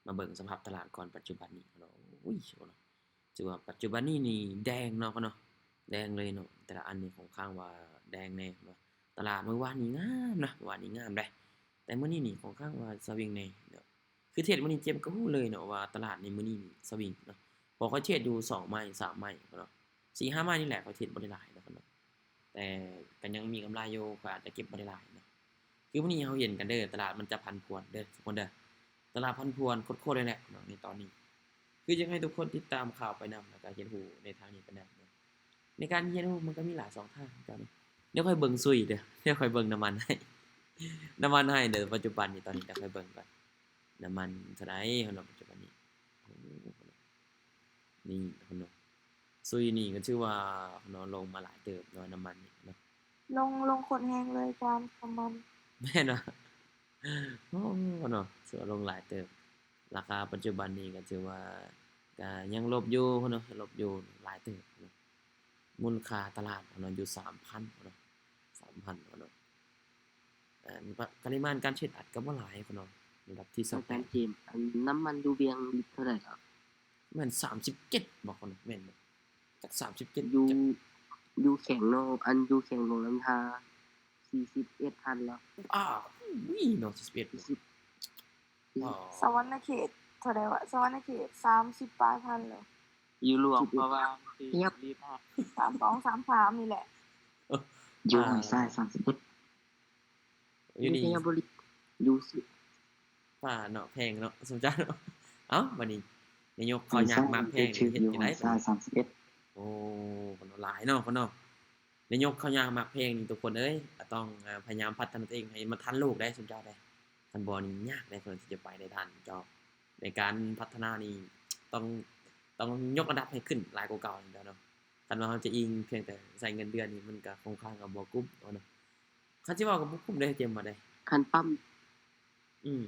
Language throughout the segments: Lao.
ມາເບິ່ງສະພາບຕະຫຼາດກ່ອນປັດຈຸບັນນີ້ເນາະ. ໂອ້ຍ ເນາະ ຖືວ່າປັດຈຸບັນນີ້ນີ້ແດງເນາະ ເນາະ ແດງເລີຍເນາະ. ແຕ່ລະອັນນີ້ຂ້ອນຂ້າງວ່າແດງແດ່ເນາະ. ຕະຫຼາດມື້ວານນີ້ງາມນະ, ມື້ວານນີ້ງາມເດ້, ແຕ່ມື້ນີ້ນີ້ຂ້ອນຂ້າງວ່າສະວິງແດ່ເນາະ. ຄືເທຣດມື້ນີ້ເຈມກໍຮູ້ເລີຍເນາະວ່າຕະຫຼາດໃນມື້ນີ້ນີ້ສະວິງເນາະ. ເພາະຂ້ອຍເທຣດຢູ່ສອງໄມ້ສາມໄມ້ເນາະ, ສີ່ຫ້າໄມ້ນີ້ແຫຼະ ຂ້ອຍເທຣດບໍ່ໄດ້ຫຼາຍເນາະ. ແຕ່ກໍຍັງມີກຳໄລຢູ່, ຂ້ອຍອາດຈະເກັບບໍ່ໄດ້ຫຼາຍເນາະ. ຄືມື້ນີ້ເຮົາເຫັນກັນເດີ້ ຕະຫຼາດມັນຈະຜັນຜວນເດີ້ທຸກຄົນເດີ້, ຕະຫຼາດຜັນຜວນໂຄດໆເລີຍແຫຼະເນາະໃນຕອນນີ້. ຄືຢາກໃຫ້ທຸກຄົນຕິດຕາມຂ່າວໄປນຳ ແລ້ວກໍຮຽນຮູ້ໃນທາງນີ້ໄປນຳເນາະ. ໃນການຮຽນຮູ້ມັນກໍມີຫຼາຍຊ່ອງທາງເຈົ້າເນາະ. ດຽວຂ້ອຍເບິ່ງຊຸຍເດີ້, ດຽວຂ້ອຍເບິ່ງນ້ຳມັນໃຫ້, ນ້ຳມັນໃຫ້ເດີ້ ປັດຈຸບັນນີ້ ຕອນນີ້ດຽວຂ້ອຍເບິ່ງກ່ອນ ນ້ຳມັນເທົ່າໃດເນາະ ປັດຈຸບັນນີ້. ໂອ້ ນີ້ເນາະ ຊຸຍນີ້ກໍຖືວ່າເນາະ ລົງມາຫຼາຍເຕີບເນາະ ນ້ຳມັນນີ້ເນາະ. ລົງ ລົງໂຄດແຮງເລີຍອາຈານ ນ້ຳມັນ. ແມ່ນບໍ່? ໂອ້ ເນາະ ຖືວ່າລົງຫຼາຍເຕີບ. ລາຄາປັດຈຸບັນນີ້ກໍຖືວ່າກໍຍັງລົບຢູ່ເນາະ, ລົບຢູ່ຫຼາຍເຕີບເນາະ. ມູນຄ່າຕະຫຼາດເນາະ ຢູ່ສາມພັນເນາະ, ສາມພັນເນາະ. ອັນປະ ປະລິມານການເທຣດອາດກໍບໍ່ຫຼາຍເນາະ, ລະດັບທີ່ຊາວແປດ. ອາຈານເຈມ ອັນນ້ຳມັນຢູ່ວຽງລິດເທົ່າໃດເນາະ? ແມ່ນສາມສິບເຈັດບໍ່ເນາະ, ແມ່ນບໍ່? ຈັກສາມສິບເຈັດ ຢູ່ ຈັກ ຢູ່ແຂວງເນາະ, ອັນຢູ່ແຂວງຫຼວງນ້ຳທາ ສີ່ສິບເອັດພັນແລ້ວ. ອ້າວ ອຸ້ຍເນາະ ສີ່ສິບເອັດ ສີ່ສິບ ອໍ ສະຫວັນນະເຂດເທົ່າໃດວະ? ສະຫວັນນະເຂດສາມສິບປາຍພັນແລ້ວ. ຢູ່ຫຼວງພະບາງ ສາມສອງ ສາມສາມນີ້ແຫຼະ. ຢູ່ຫ້ວຍຊາຍ ສາມສິບເອັດ ຢູ່ນີ້ ຢູ່ໄຊຍະບູລີ ຢູ່ຊິ ຟ້າເນາະ ແພງເນາະ ສົມຈານເນາະ. ເອົ້າ ບັດນີ້ນາຍົກເຂົ້າຍາກໝາກແພງນີ້ເຮັດຈັ່ງໃດບັດນີ້? ໂອ້ ເນາະ ຫຼາຍເນາະ ເນາະ. ນາຍົກເຂົ້າຍາກໝາກແພງນີ້ທຸກຄົນເອີຍ ກໍຕ້ອງ ອາ ພະຍາຍາມພັດທະນາຕົວເອງໃຫ້ມັນທັນໂລກໄດ໋ ສົມຈານໄດ໋. ຄັນບໍ່ນີ້ຍາກໄດ໋ ເພິ່ນຊິຈະໄປໄດ້ທັນເຈົ້າ ໃນການພັດທະນານີ້ຕ້ອງ ຕ້ອງຍົກລະດັບໃຫ້ຂຶ້ນຫຼາຍກວ່າເກົ່ານັ້ນແຫຼະເນາະ. ຄັນວ່າເຮົາຈະອີງພຽງແຕ່ໃຊ້ເງິນເດືອນນີ້ ມັນກໍຄ່ອນຂ້າງກັບບໍ່ກຸ້ມເນາະ. ຄັນຊິເວົ້າກໍບໍ່ກຸ້ມເດ້ ເຈມວ່າໃດ? ຄັນປ້ຳ ອືມ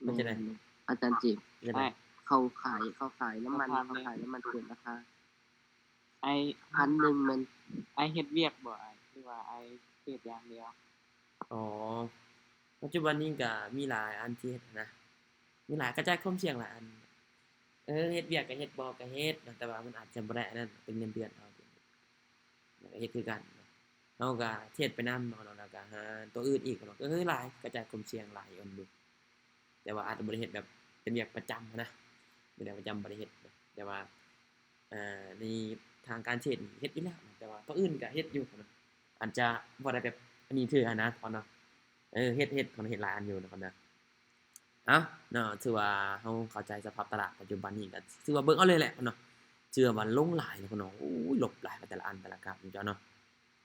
ມັນຈະໄດ້ ອາຈານເຈມ ເຂົາຂາຍ ເຂົາຂາຍນ້ຳມັນ ເຂົາຂາຍນ້ຳມັນເກີນລາຄາ. ອ້າຍ ພັນໜຶ່ງແມ່ນ ອ້າຍເຮັດວຽກບໍ່ອ້າຍ ຫຼືວ່າອ້າຍເທຣດຢ່າງດຽວ? ອໍ ປັດຈຸບັນນີ້ກະມີຫຼາຍອັນທີ່ເຮັດນະ ມີຫຼາຍ ກະຈາຍຄວາມສ່ຽງຫຼາຍອັນ. ເອີ ເຮັດວຽກກະເຮັດ ບໍ່ກະເຮັດນະ ແຕ່ວ່າມັນອາດຈະບໍ່ໄດ້ອັນນັ້ນ ເປັນເງິນເດືອນເຮົາ ກະເຮັດຄືກັນ. ເຮົາກະເທຣດໄປນຳເນາະ ແລ້ວກະຫາຕົວອື່ນອີກເນາະ ກະຄືຫຼາຍ ກະຈາຍຄວາມສ່ຽງຫຼາຍອັນຢູ່. ແຕ່ວ່າອາດຈະບໍ່ໄດ້ເຮັດແບບເປັນວຽກປະຈຳນະ ເປັນວຽກປະຈຳບໍ່ໄດ້ເຮັດນະ ແຕ່ວ່າ ເອີ ໃນທາງການເທຣດນີ້ເຮັດຢູ່ແລ້ວນະ ແຕ່ວ່າຕົວອື່ນກະເຮັດຢູ່ນະ ອາດຈະບໍ່ໄດ້ແບບອັນນີ້ເທື່ອນະ ເນາະ. ເອີ ເຮັດ ເຮັດ ເຮັດຫຼາຍອັນຢູ່ນະ ເນາະ. ເອົ້າ ເນາະ ຖືວ່າເຮົາເຂົ້າໃຈສະພາບຕະຫຼາດປັດຈຸບັນນີ້ ກະຖືວ່າເບິ່ງເອົາເລີຍແຫຼະເນາະ ຖືວ່າມັນລົງຫຼາຍເນາະ ໂອ້ຍ ລົບຫຼາຍ ແຕ່ລະອັນ ແຕ່ລະກາບ ເຈົ້າເນາະ.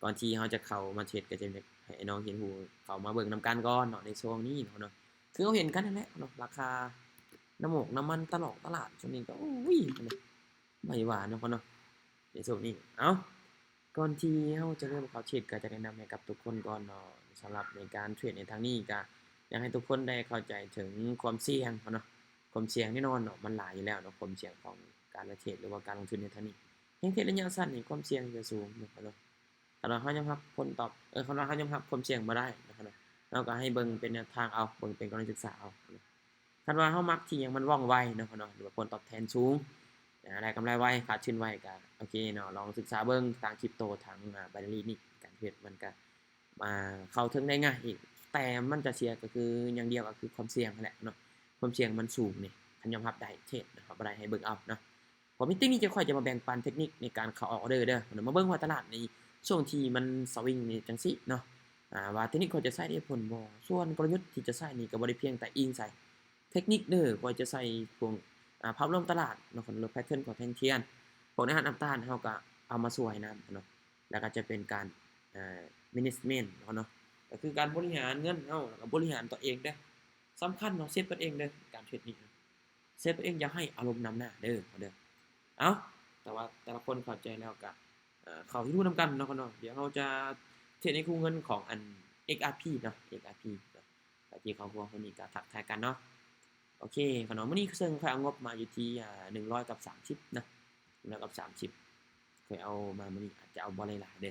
ກ່ອນທີ່ເຮົາຈະເຂົ້າມາເທຣດ ກໍຈະຢາກໃຫ້ນ້ອງຮຽນຮູ້ ເຂົ້າມາເບິ່ງນຳກັນກ່ອນເນາະ ໃນຊ່ວງນີ້ເນາະ ຄືເຮົາເຫັນກັນຫັ້ນແຫຼະເນາະ ລາຄານ້ຳໝົກນ້ຳມັນຕະຫຼອກຕະຫຼາດຊ່ວງນີ້ກໍ ໂອ້ຍ ບໍ່ຫວານເນາະ ເນາະ ໃນຊ່ວງນີ້. ເອົ້າ ກ່ອນທີ່ເຮົາຈະເລີ່ມເຂົ້າເທຣດ ກໍຈະແນະນຳໃຫ້ກັບທຸກຄົນກ່ອນເນາະ ສຳລັບໃນການເທຣດໃນທາງນີ້ ກໍຢາກໃຫ້ທຸກຄົນໄດ້ເຂົ້າໃຈເຖິງຄວາມສ່ຽງເນາະ ຄວາມສ່ຽງແນ່ນອນເນາະ ມັນຫຼາຍຢູ່ແລ້ວເນາະ ຄວາມສ່ຽງຂອງການເທຣດ ຫຼືວ່າການລົງທຶນໃນທາງນີ້. ແຮງເທຣດໄລຍະສັ້ນນີ້ ຄວາມສ່ຽງຈະສູງເນາະ ເນາະ. ຄັນວ່າເຮົາຍອມຮັບຜົນຕອບ ເອີ ຄັນວ່າເຮົາຍອມຮັບຄວາມສ່ຽງບໍ່ໄດ້ເນາະ ເຮົາກໍໃຫ້ເບິ່ງເປັນແນວທາງເອົາ ເບິ່ງເປັນກໍລະນີສຶກສາເອົາ. ຄັນວ່າເຮົາມັກທີ່ຫຍັງມັນວ່ອງໄວເນາະ ເນາະ ຫຼືວ່າຜົນຕອບແທນສູງ ອາ ໄດ້ກຳໄລໄວ ຂາດທຶນໄວ ກໍໂອເຄເນາະ ລອງສຶກສາເບິ່ງທາງຄຣິບໂຕ ທາງ ອາ ໄບນາລີນີ້ ການເທຣດມັນກໍ ອາ ເຂົ້າເຖິງໄດ້ງ່າຍອີກ ແຕ່ມັນຈະເສຍກໍຄືຢ່າງດຽວ ກໍຄືຄວາມສ່ຽງຫັ້ນແຫຼະເນາະ ຄວາມສ່ຽງມັນສູງນີ້ ຄັນຍອມຮັບໄດ້ເທຣດ ຄັນຍອມຮັບບໍ່ໄດ້ໃຫ້ເບິ່ງເອົາເນາະ. ເພາະມີເຕັກນິກ ທີ່ຂ້ອຍຈະມາແບ່ງປັນເຕັກນິກໃນການເຂົ້າອອກອອເດີເດີ ມາເບິ່ງວ່າຕະຫຼາດໃນຊ່ວງທີ່ມັນສະວິງນີ້ຈັ່ງຊີ້ເນາະ ອາ ວ່າເຕັກນິກຂ້ອຍຈະໃຊ້ໄດ້ຜົນບໍ່ ສ່ວນກົນລະຍຸດທີ່ຈະໃຊ້ນີ້ກໍບໍ່ໄດ້ພຽງແຕ່ອີງໃສ່ເຕັກນິກເດີ ຂ້ອຍຈະໃສ່ພວກ ອາ ພາບລວມຕະຫຼາດເນາະ ຫຼື ແພັດເທີນຂອງແທ່ງທຽນ ພວກໃນຮ້ານນ້ຳຕານ ເຮົາກໍເອົາມາຊ່ວຍນຳເນາະ ແລ້ວກໍຈະເປັນການ ອາ ແມເນຈເມັນເນາະ ກໍຄືການບໍລິຫານເງິນເຮົາ ແລ້ວກໍບໍລິຫານຕົວເອງເດີ ສຳຄັນເນາະ ເຊຟຕົວເອງເດີ ການເທຣດນີ້ ເຊຟຕົວເອງ ຢ່າໃຫ້ອາລົມນຳໜ້າເດີ ເດີ. ເອົ້າ ແຕ່ວ່າແຕ່ລະຄົນເຂົ້າໃຈແລ້ວກະ ເອີ ເຂົ້າຮຽນຮູ້ນຳກັນເນາະ ເນາະ. ດຽວເຮົາຈະເທຣດໃນຄູ່ເງິນຂອງອັນ ເອັກອາພີ ເນາະ ເອັກອາພີ ເນາະ. ທີ່ເຂົ້າຮ່ວມມື້ນີ້ກະທັກທາຍກັນເນາະ. ໂອເຄ ເນາະ ມື້ນີ້ເຊິ່ງຂ້ອຍເອົາງົບມາຢູ່ທີ່ ອາ ໜຶ່ງຮ້ອຍກັບສາມສິບເນາະ ໜຶ່ງຮ້ອຍກັບສາມສິບ ຂ້ອຍເອົາມາມື້ນີ້ ອາດຈະເອົາບໍ່ຫຼາຍໆເດີ.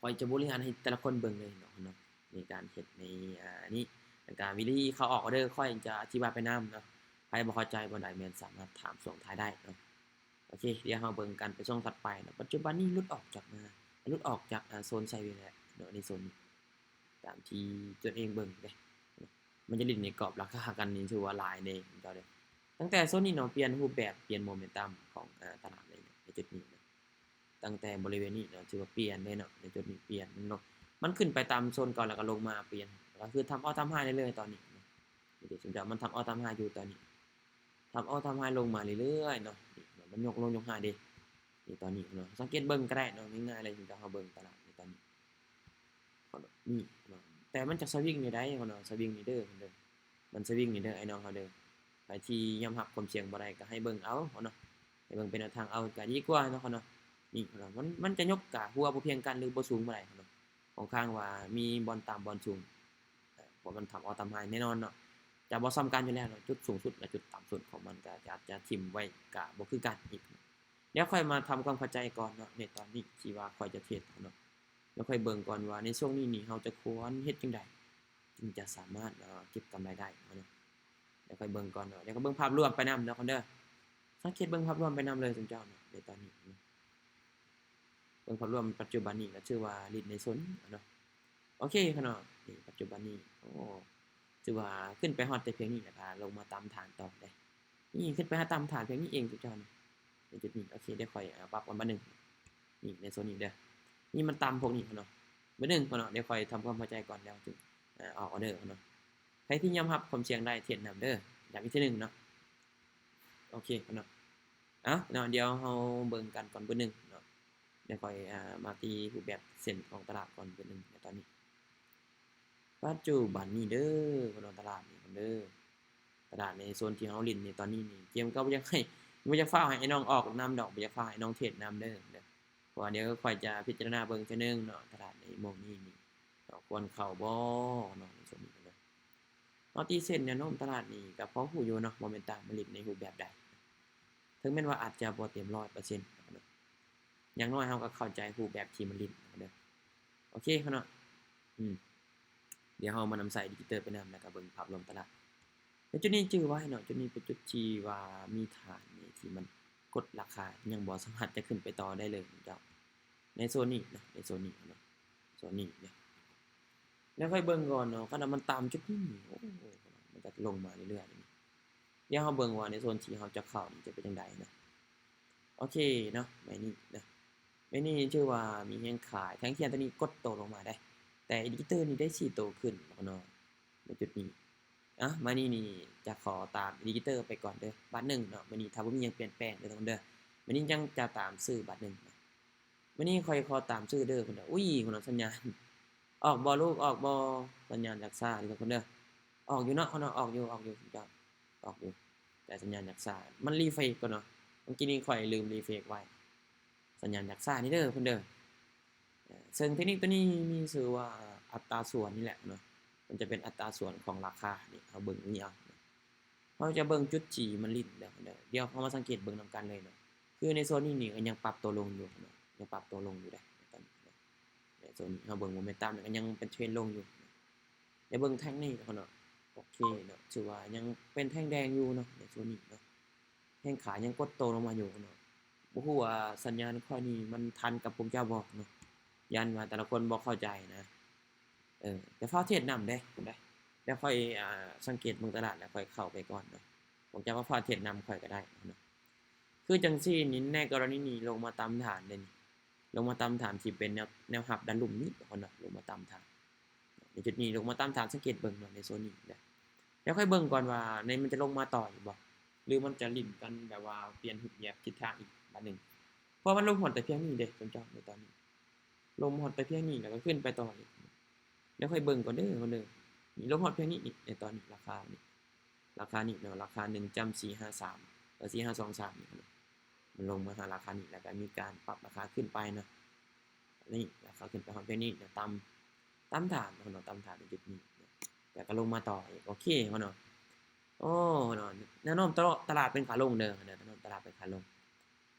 ຂ້ອຍຈະບໍລິຫານໃຫ້ແຕ່ລະຄົນເບິ່ງເລີຍເນາະ ເນາະ ໃນການເຮັດໃນ ອາ ອັນນີ້ ແລ້ວກະວິທີເຂົ້າອອກອອເດີ ຂ້ອຍຈະອະທິບາຍໄປນຳເນາະ. บ่ເຂົ້າໃຈບ່ອນໃດແມ່ນສາມາດຖາມຊ່ວງທ້າຍໄດ້ເນາະ. ໂອເຄ ດຽວເຮົາເບິ່ງກັນໄປຊ່ວງຖັດໄປເນາະ. ປັດຈຸບັນນີ້ຫຼຸດອອກຈາກມາ ຫຼຸດອອກຈາກ ອາ ໂຊນໄຊເວແຫຼ້ວເນາະ ໃນໂຊນນີ້ ຕາມທີ່ຕົວເອງເບິ່ງເດ້ ມັນຈະຫຼິ້ນໃນກອບລາຄາກັນນີ້ຖືວ່າຫຼາຍເດ້ເຈົ້າເດ້. ຕັ້ງແຕ່ໂຊນນີ້ເນາະ ປ່ຽນຮູບແບບ ປ່ຽນໂມເມັນຕັມຂອງ ອາ ຕະຫຼາດເລີຍເນາະ ໃນຈຸດນີ້ເນາະ. ຕັ້ງແຕ່ບໍລິເວນນີ້ເນາະ ຖືວ່າປ່ຽນເດ້ເນາະ ໃນຈຸດນີ້ປ່ຽນເນາະ. ມັນຂຶ້ນໄປຕາມໂຊນເກົ່າ ແລ້ວກໍລົງມາປ່ຽນ ກໍຄືທຳອອລທຳໄຮເລື້ອຍໆຕອນນີ້ເນາະ. ເຫັນເດ້ ສົມມຸດວ່າມັນທຳອອລທຳໄຮຢູ່ຕອນນີ້ ທຳອອລທຳໄຮລົງມາເລື້ອຍໆເນາະ. ນີ້ເນາະ ມັນຍົກລົງຍົກໄຮເດ້ ນີ້ຕອນນີ້ເນາະ. ສັງເກດເບິ່ງກໍໄດ້ເນາະ ງ່າຍໆເລີຍ ສົມມຸດເຮົາເບິ່ງຕະຫຼາດໃນຕອນນີ້ ນີ້ເນາະ. ແຕ່ມັນຈະສະວິງນີ້ໄດ໋ເນາະ ສະວິງນີ້ເດີ ເດີ ມັນສະວິງນີ້ເດີ ອ້າຍນ້ອງເຮົາເດີ. ໃຜທີ່ຍອມຮັບຄວາມສ່ຽງບໍ່ໄດ້ກໍໃຫ້ເບິ່ງເອົາເນາະ ໃຫ້ເບິ່ງເປັນແນວທາງເອົາກໍດີກວ່າເນາະ ເນາະ. ນີ້ເນາະ ມັນ ມັນຈະຍົກກາຫົວບໍ່ພຽງກັນ ຫຼື ບໍ່ສູງບໍ່ໄດ້ເນາະ ຂ້ອນຂ້າງວ່າມີບ່ອນຕ່ຳບ່ອນສູງ ເພາະມັນທຳອອລທຳໄຮແນ່ນອນເນາະ ຈະບໍ່ສ່ຳກັນຢູ່ແລ້ວເນາະ. ຈຸດສູງສຸດ ແລະ ຈຸດຕ່ຳສຸດຂອງມັນກໍຈະ ຈະຖິ້ມໄວ້ກໍບໍ່ຄືກັນອີກ. ດຽວຂ້ອຍມາທຳຄວາມເຂົ້າໃຈກ່ອນເນາະ ໃນຕອນນີ້ທີ່ວ່າຂ້ອຍຈະເທຣດເນາະ. ດຽວຂ້ອຍເບິ່ງກ່ອນວ່າໃນຊ່ວງນີ້ນີ້ ເຮົາຈະຄວນເຮັດຈັ່ງໃດ ຈຶ່ງຈະສາມາດ ເອີ ເກັບກຳໄລໄດ້ເນາະ. ດຽວຂ້ອຍເບິ່ງກ່ອນເນາະ ດຽວຂ້ອຍເບິ່ງພາບລວມໄປນຳເນາະ ເດີ. ສັງເກດເບິ່ງພາບລວມໄປນຳເລີຍ ຊຸມເຈົ້າເນາະ ໃນຕອນນີ້ເນາະ. ເບິ່ງພາບລວມປັດຈຸບັນນີ້ກໍຖືວ່າຫຼິ້ນໃນໂຊນນີ້ເນາະ. ໂອເຄເນາະ ນີ້ປັດຈຸບັນນີ້ ໂອ້ ຖືວ່າຂຶ້ນໄປຮອດແຕ່ພຽງນີ້ ແລ້ວກໍລົງມາຕາມຖານຕໍ່ເດ້. ນີ້ຂຶ້ນໄປຫາຕາມຖານພຽງນີ້ເອງ ທຸກທ່ານ ໃນຈຸດນີ້. ໂອເຄ ດຽວຂ້ອຍ ອາ ປັບກ່ອນບາດໜຶ່ງ ນີ້ໃນໂຊນນີ້ເດີ. ນີ້ມັນຕ່ຳພວກນີ້ເນາະ ບາດໜຶ່ງເນາະ. ດຽວຂ້ອຍທຳຄວາມເຂົ້າໃຈກ່ອນ ແລ້ວຈຶ່ງ ອາ ອອກອອເດີເນາະ. ໃຜທີ່ຍອມຮັບຄວາມສ່ຽງໄດ້ ເທຣດນຳເດີ ຢ້ຳອີກເທື່ອໜຶ່ງເນາະ. ໂອເຄເນາະ ເອົາເນາະ ດຽວເຮົາເບິ່ງກັນກ່ອນບາດໜຶ່ງເນາະ. ດຽວຂ້ອຍ ອາ ມາຕີຮູບແບບເສັ້ນຂອງຕະຫຼາດກ່ອນບາດໜຶ່ງໃນຕອນນີ້. ປັດຈຸບັນນີ້ເດີ ເນາະ ຕະຫຼາດນີ້ເດີ ຕະຫຼາດໃນໂຊນທີ່ເຮົາຫຼິ້ນໃນຕອນນີ້ນີ້ ເກມກໍບໍ່ຢາກໃຫ້ ບໍ່ຢາກຟ້າວໃຫ້ອ້າຍນ້ອງອອກນຳດອກ ບໍ່ຢາກຟ້າວໃຫ້ນ້ອງເທຣດນຳເດີ ເພາະວ່າດຽວຂ້ອຍຈະພິຈາລະນາເບິ່ງເທື່ອໜຶ່ງເນາະ ຕະຫຼາດໃນໂມງນີ້ນີ້ ເຮົາຄວນເຂົ້າບໍ່ເນາະ ໃນໂຊນນີ້ເນາະ. ເຮົາຕີເສັ້ນແນວໂນ້ມຕະຫຼາດນີ້ກໍພໍຮູ້ຢູ່ເນາະ ໂມເມັນຕັມມັນຫຼິ້ນໃນຮູບແບບໃດ ເຖິງແມ່ນວ່າອາດຈະບໍ່ເຕັມຮ້ອຍເປີເຊັນເນາະ ຢ່າງໜ້ອຍເຮົາກໍເຂົ້າໃຈຮູບແບບທີ່ມັນຫຼິ້ນເນາະ. ໂອເຄເນາະ ອືມ ດຽວເຮົາມານຳໃຊ້ອິນດິເຄເຕີໄປນຳ ແລ້ວກໍເບິ່ງພາບລວມຕະຫຼາດ. ແລະ ຈຸດນີ້ຈື່ໄວ້ເນາະ ຈຸດນີ້ເປັນຈຸດທີ່ວ່າມີຖານທີ່ມັນກົດລາຄາ ຍັງບໍ່ສາມາດຈະຂຶ້ນໄປຕໍ່ໄດ້ເລີຍເຈົ້າ ໃນໂຊນນີ້ນະ ໃນໂຊນນີ້ເນາະ ໂຊນນີ້ນະ. ແລ້ວຄ່ອຍເບິ່ງກ່ອນເນາະ ຄັນວ່າມັນຕາມຈຸດນີ້ ໂອ້ ມັນກໍລົງມາເລື້ອຍໆ. ດຽວເຮົາເບິ່ງວ່າໃນໂຊນທີ່ເຮົາຈະເຂົ້ານີ້ຈະເປັນຈັ່ງໃດນະ. ໂອເຄເນາະ ໄມ້ນີ້ນະ ໄມ້ນີ້ຖືວ່າມີແຮງຂາຍ ແທ່ງທຽນຕົວນີ້ກົດໂຕລົງມາໄດ໋ ແຕ່ອິນດິເຄເຕີນີ້ໄດ້ຊີ້ໂຕຂຶ້ນເນາະ ໃນຈຸດນີ້. ອະ ໄມ້ນີ້ນີ້ຈະຂໍຕາມອິນດິເຄເຕີໄປກ່ອນເດີ ບາດໜຶ່ງເນາະ. ໄມ້ນີ້ຖ້າບໍ່ມີຫຍັງປ່ຽນແປງເດີ ທຸກຄົນເດີ ໄມ້ນີ້ຍັງຈະຕາມຊື້ບາດໜຶ່ງເນາະ. ມື້ນີ້ຂ້ອຍຂໍຕາມຊື້ເດີ ເພິ່ນວ່າ ອຸ້ຍ ເພິ່ນວ່າ ສັນຍານອອກບໍ່ລູກ ອອກບໍ່ ສັນຍານຢາກຊ້າເດີ ເພິ່ນເດີ. ອອກຢູ່ເນາະ ເພິ່ນວ່າ ອອກຢູ່ ອອກຢູ່ ເຈົ້າ ອອກຢູ່ ແຕ່ສັນຍານຢາກຊ້າ ມັນຣີເຟຣຊກ່ອນເນາະ ເມື່ອກີ້ນີ້ຂ້ອຍລືມຣີເຟຣຊໄວ້ ສັນຍານຢາກຊ້ານີ້ເດີ ເພິ່ນເດີ. ເຊິ່ງເທັກນິກຕົວນີ້ມີຊື່ວ່າອັດຕາສ່ວນນີ້ແຫຼະເນາະ ມັນຈະເປັນອັດຕາສ່ວນຂອງລາຄານີ້ ເຮົາເບິ່ງຕົວນີ້ເອົາ ເຮົາຈະເບິ່ງຈຸດທີ່ມັນຫຼິ້ນເດີ ດຽວເຮົາມາສັງເກດເບິ່ງນຳກັນເລີຍເນາະ. ຄືໃນໂຊນນີ້ນີ້ກໍຍັງປັບຕົວລົງຢູ່ເນາະ ຍັງປັບຕົວລົງຢູ່ເດ້ ໃນໂຊນນີ້ເຮົາເບິ່ງໂມເມັນຕັມນີ້ກໍຍັງເປັນເທຣນລົງຢູ່. ດຽວເບິ່ງແທ່ງນີ້ເນາະ ໂອເຄເນາະ ຖືວ່າຍັງເປັນແທ່ງແດງຢູ່ເນາະ ໃນໂຊນນີ້ເນາະ ແຮງຂາຍັງກົດໂຕລົງມາຢູ່ເນາະ. ບໍ່ຮູ້ວ່າສັນຍານຂ້ອຍນີ້ມັນທັນກັບພວກເຈົ້າບໍ່ເນາະ ຢ້ານວ່າແຕ່ລະຄົນບໍ່ເຂົ້າໃຈນະ. ເອີ ແຕ່ຟ້າວເທຣດນຳເດ້ ດຽວຂ້ອຍ ອາ ສັງເກດເບິ່ງຕະຫຼາດແລ້ວຂ້ອຍເຂົ້າໄປກ່ອນເນາະ ພວກເຈົ້າກໍຟ້າວເທຣດນຳຂ້ອຍກໍໄດ້ເນາະ. ຄືຈັ່ງຊີ້ນີ້ ໃນກໍລະນີນີ້ລົງມາຕາມຖານເດ້ນີ້ ລົງມາຕາມຖານທີ່ເປັນແນວ ແນວຮັບດ້ານລຸ່ມນີ້ເນາະ ລົງມາຕາມຖານ ໃນຈຸດນີ້ລົງມາຕາມຖານ ສັງເກດເບິ່ງເນາະ ໃນໂຊນນີ້ເນາະ. ດຽວຂ້ອຍເບິ່ງກ່ອນວ່າໃນ ມັນຈະລົງມາຕໍ່ອີກບໍ່ ຫຼື ມັນຈະຫຼິ້ນກັນແບບວ່າປ່ຽນຮູບແບບທິດທາງອີກບາດໜຶ່ງ ເພາະວ່າມັນລົງຮອດແຕ່ພຽງນີ້ເດ້ ສົມມຸດເນາະ ໃນຕອນນີ້ ລົງຮອດແຕ່ພຽງນີ້ ແລ້ວກໍຂຶ້ນໄປຕໍ່ອີກ. ດຽວຂ້ອຍເບິ່ງກ່ອນເດີ ກ່ອນເດີ ນີ້ລົງຮອດພຽງນີ້ນີ້ ໃນຕອນນີ້ລາຄານີ້ ລາຄານີ້ເນາະ ລາຄາໜຶ່ງຈຸດສີ່ຫ້າສາມ ເອີ ສີ່ຫ້າສອງສາມນີ້ເນາະ ມັນລົງມາຫາລາຄານີ້ ແລ້ວກໍມີການປັບລາຄາຂຶ້ນໄປເນາະ. ນີ້ລາຄາຂຶ້ນໄປຮອດພຽງນີ້ເນາະ ຕາມ ຕາມຖານເນາະ ຕາມຖານໃນຈຸດນີ້ເນາະ ແລ້ວກໍລົງມາຕໍ່ອີກ. ໂອເຄເນາະ ໂອ້ເນາະ ແນວໂນ້ມຕະຫຼາດ ຕະຫຼາດເປັນຂາລົງເດີ ແນວໂນ້ມຕະຫຼາດເປັນຂາລົງ.